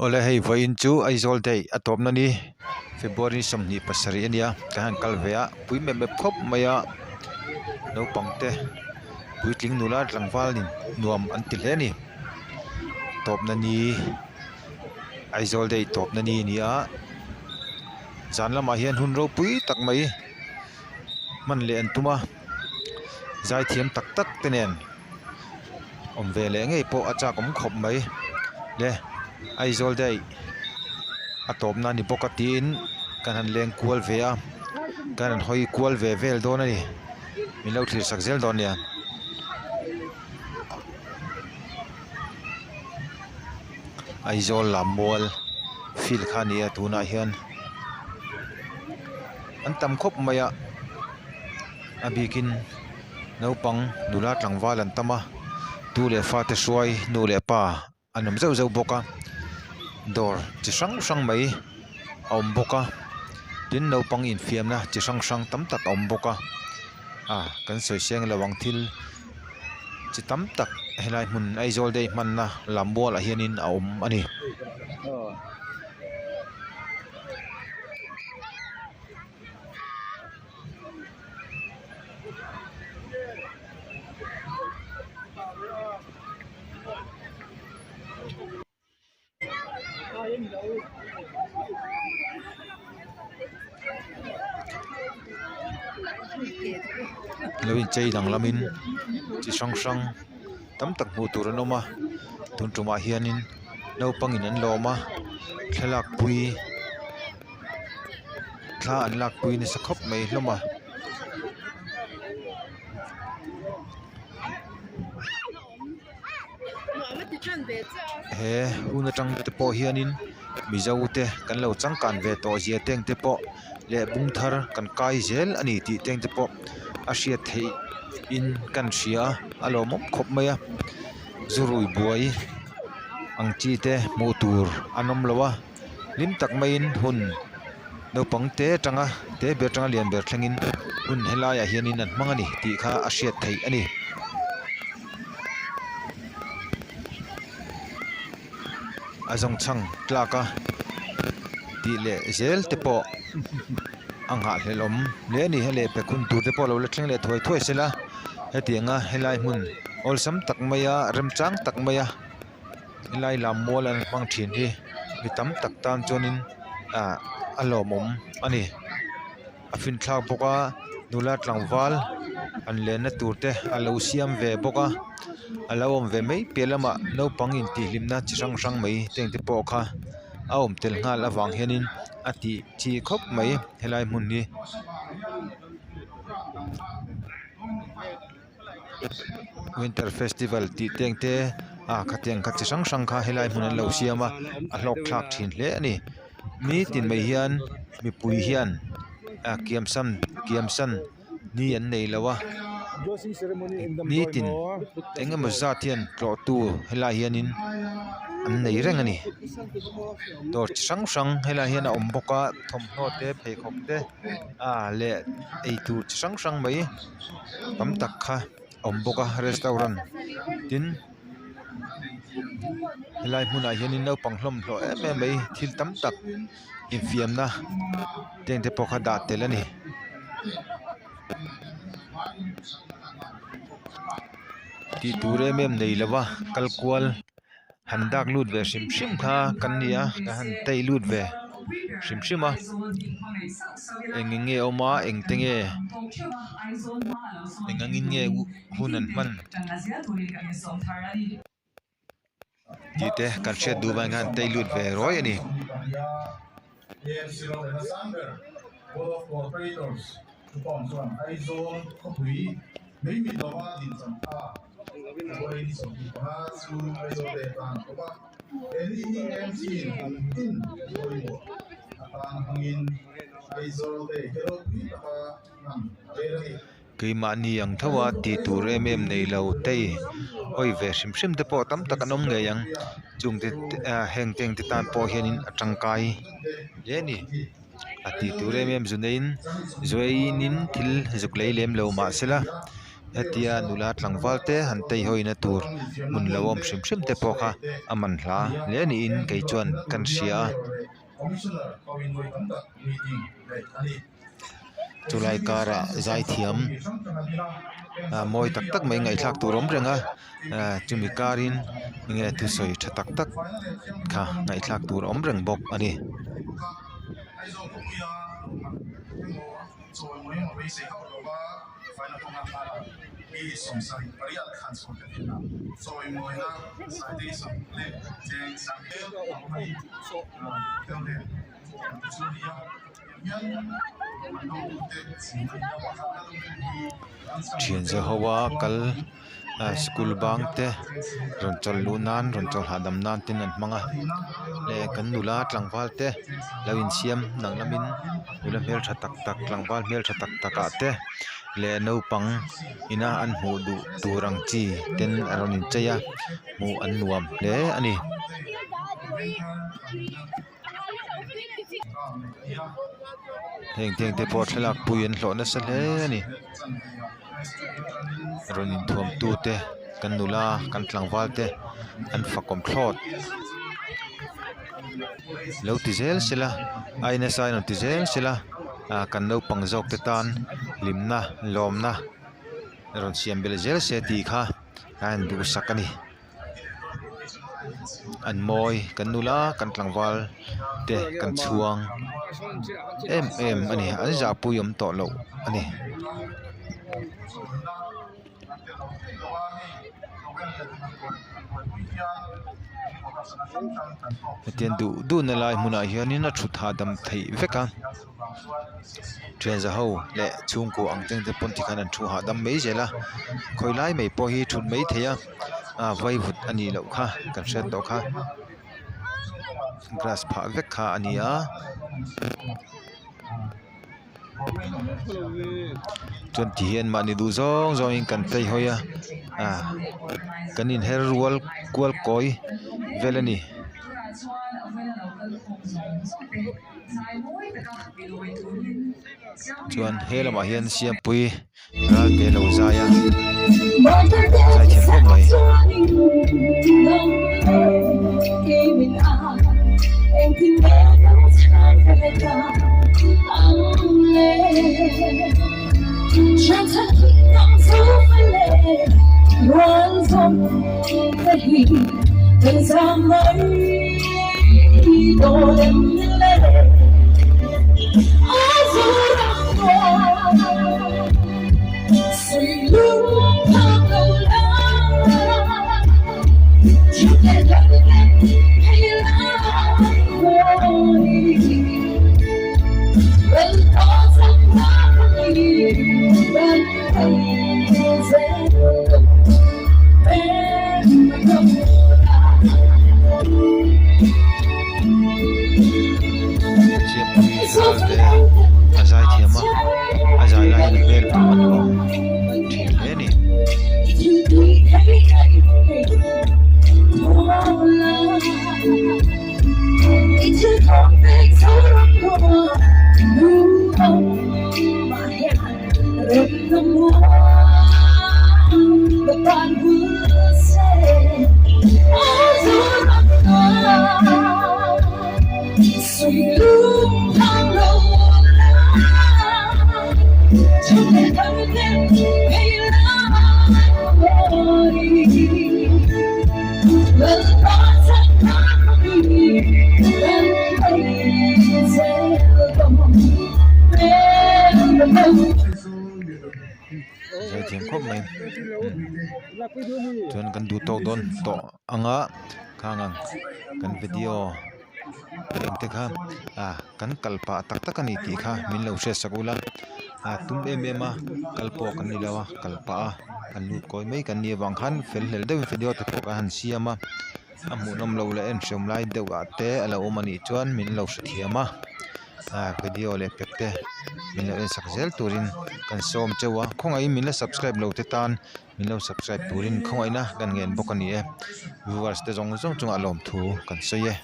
Awle hei vawiin chu Aizawl day a tawpna ni February 27 a nia kan han kal ve a pui mep mep khawp mai a naupang te puitling nula tlangval in nuam an ti hle a ni tawpna ni Aizawl day tawpna ni a ni a zan lamah hian hun ropui tak mai hman leh an tum a zaithiam tak tak te nen. Awm ve leh ngei pawh a chak awm khawp mai le Aizawl daih a tawpna a ni bawk a tiin kan han leng kual ve a kan han hawi kual ve vel dawn a ni min lo thlir sak zel dawn nia. Aizawl lammual field kha a ni a tunah hian an tam khawp mai a a bikin. Naupang nula tlangval an tam a tu leh fate hruai nu leh pa an awm zeuh zeuh bawk a dawr chi hrang hrang mai a awm bawk a tin naupang infiamna chi hrang hrang tam tak a awm bawk a ah kan sawi seng lo ang thil chi tam tak helai hmun Aizawl day hmanna lammual ah hianin a awm a ni. Lo inchei danglamin chi hrang hrang tam tak hmuh tur an awm a tun tumah hianin naupangin an lawm a thlalak pui. Thla an lakpui nasa khawp mai hlawm a. He hun atang te pawh hianin mizo te kan lo changkan ve tawh zia te ang te pawh leh bung thar kan kai zel a ni tih te ang te pawh a hriat theih in kan hria a a lawmawm khawp mai a zurui buai ang chi te hmuh tur an awm lo a. Hlim tak maiin hun naupang te atanga te ber atanga lian ber thlengin hun helaiah hianin an hmang a ni tih kha a hriat theih a ni. A zawngchhang tlak a tih leh zel te pawh a nghahhlelh awm hle a ni. Hei leh pek hun tur te pawh a lo la thleng leh thuai thuai se la hetianga helai hmun awlsam tak maia remchang tak maia. Helai lam mual an hmang thin hi mi tam tak tan chuanin ah a lawmawm a ni a finthlak bawk a nula tlangval an lenna tur te a lo siam ve bawk a a lo awm ve mai piah lamah naupang intihhlimna chi hrang hrang mai te ang te pawh kha a awm tel nghal avang hianin a tih chi khawp mai helai hmun hi. Winter festival tih te ang te ah khatiang kha chi hrang hrang kha helai hmun an lo siam a a hlawk thlak thin hle a ni nitin mai hian mipui hian ah kiamsan kiamsan ni an nei lo a nitin eng emaw zat hian tlawh tu helai hianin an nei reng a ni dawr chi hrang hrang helai hian a awm bawk a thawmhnaw te pheikhawk te ah leh eitur chi hrang hrang mai. Tam tak kha a awm bawk a restaurant tin helai hmunah hianin naupang hlawm hlawh em em mai thil tam tak infiamna te ang te pawh kha dah tel a ni. Tih tur em em nei lova kal kual han dak lut ve hrim hrim kha kan ni a kan han tei lut ve hrim hrim a eng eng nge a awm a eng te nge eng angin nge hun an hman tih te kan hriat duh vang hian tei lut ve ruai a ni. Keimahni ang tho a tih tur em em nei lo tei hawi ve hrim hrim te pawh tam tak an awm ngei ang chung te heng te ang te tan pawh hianin a tangkai hle a ni a tih tur em em zu neiin zuainin thil zuk lei lem lo mahsela. Hetia nula tlangval te han teihawi na tur hmun lo awm hrim hrim te pawh kha a man hla hle niin kei chuan kan hria a. Chulai karah zaithiam ah mawi tak tak mai ngaihthlak tur awm reng a ah chumi karin enge thusawi tha tak tak kha ngaihthlak tur awm reng bawk a ni. Thian za ho a kal ah school bang te rawn chawlh luh nan rawn chawlh hahdam nan ten an hmang a leh kan nula tlangval te lo insiam dang lamin nula hmeltha tak tak tlangval hmeltha tak tak ah te leh naupang ina an hmuh duh tur ang chi ten a rawn inchei a hmuh an nuam hle a ni. Heng te te pawh thlalak pui an hlawh nasa hle a ni rawn inthuam tu te kan nula kan tlangval te an fakawm thlawt lo ti zel sela a nasa in rawn ti zel sela ah kan naupang zawk te tan hlimna lawmna rawn siam belh zel se tih kha a induhsak a ni. An mawi kan nula kan tlangval te kan chhuang em em a ni an zahpui awm tawh loh a ni. Hetiang duh duh na lai hmunah hianin a thut hahdam theih vek a. Thian za ho leh chhungkua ang teng te pawn tikhan an thu hahdam mai zel a khawi lai mai pawh hi thut mai theih a ah vaivut a nih loh kha kan hriat tawh kha grass phah vek kha a ni a chuan ti hian mahni duh zawng zawng in kan phei hawi a ah kan inher rual kual kawi vel a ni. Chuan he lamah hian Siampui Ralte a lo zai a zai thiam khawp mai. Siampui Ralte a zai thiam a, a zai lai hian a hmel pawh a nuam thin hle a ni. Zai thiam khawp mai chuan kan duh tawk dawn tawh ang a khang ang kan video eng te kha ah kan kal pah tak tak a ni tih kha min lo hriat sak ula ah tum em em a kal pawh kan ni lo a kal pah a kan lut kawi mai kan nih avang khan fel hlel deuhin video te pawh kan han siam a. A hmuhnawm loh leh en hreawm lai deuh ah te a lo awm a nih chuan min lo hrethiam a ah video leh pek te min lo en sak zel turin kan sawm cheu a khawngaihin min la subscribe lo te tan min lo subscribe turin khawngaihna kan ngen bawk a ni e viewers te zawng zawng chungah lawmthu kan sawi e.